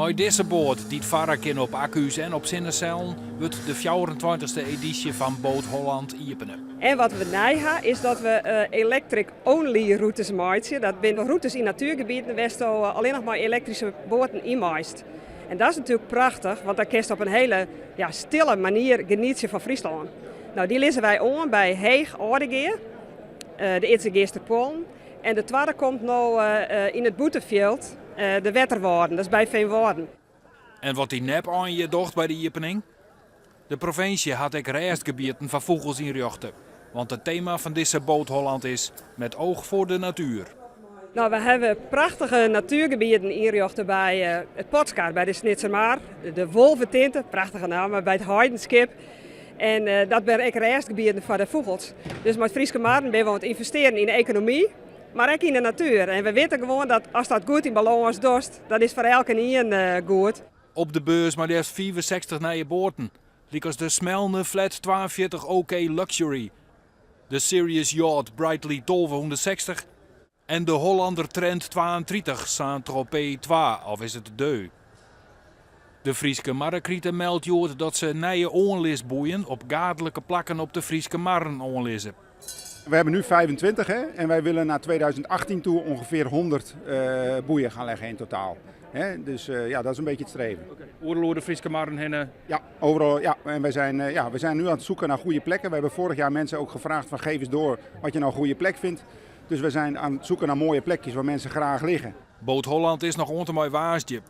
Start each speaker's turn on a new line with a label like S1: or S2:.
S1: Mei dizze boat, dy't farre kin op akku's en op sinnesellen, wurdt de 24e edysje fan Boot Holland iepene.
S2: En wat we nij ha is dat we electric only rûtes meitsje. Dat binne rûtes yn natuergebieten wêr'tsto allinnich mei elektryske boaten yn meist. En dat is natuerlik prachtich, want dan kinst op in hiele, ja, stille manier genietsje fan Fryslân. No, dy lizze wy oan by Heech Aldegea, de Idzegeasterpuollen. En de twadde komt no yn it Bûtenfjild, de Wetterwâlden, dat is by Feanwâlden.
S1: En wat dy nep-ein hjir docht by de iepening? De provinsje hat ek rêstgebieten foar fûgels ynrjochte. Want it tema fan dizze Boot Holland is 'Met oog voor de natuur'.
S2: No, we hawwe prachtige natuergebieten ynrjochte by it Potskar, by de Snitsermar, de Wolvetinte, prachtige namme, by it Heidenskip. En dat binne ek rêstgebieten foar de fûgels. Dus mei it Fryske Marren binne we oan it ynvestearjen yn de ekonomy, mar ek yn de natuer. En we witte gewoan dat ast dat goed yn balâns dochst, dan is it foar elkenien goed.
S1: Op de beurs mar leafst 65 nije boaten, lykas de Smelne Flat 42 OK Luxury, de Sirius Yacht Brightly 1260 en de Hollander Trend 32 Saint-Tropez 2, of is it Deux? De Fryske Marrekrite meldt hjoed dat se nije oanlisboeien op gaadlike plakken op de Fryske Marren oanlizze.
S3: We hebben nu 25, hè, en wij willen naar 2018 toe ongeveer 100 boeien gaan leggen in totaal. Hè, dus ja, dat is een beetje het streven.
S4: Oeral oer de Fryske Marren hinne?
S3: Ja, overal. Ja. En ja, we zijn nu aan het zoeken naar goede plekken. We hebben vorig jaar mensen ook gevraagd van geef eens door wat je nou een goede plek vindt. Dus we zijn aan het zoeken naar mooie plekjes waar mensen graag liggen.
S1: Boot Holland is noch oant en mei woansdei.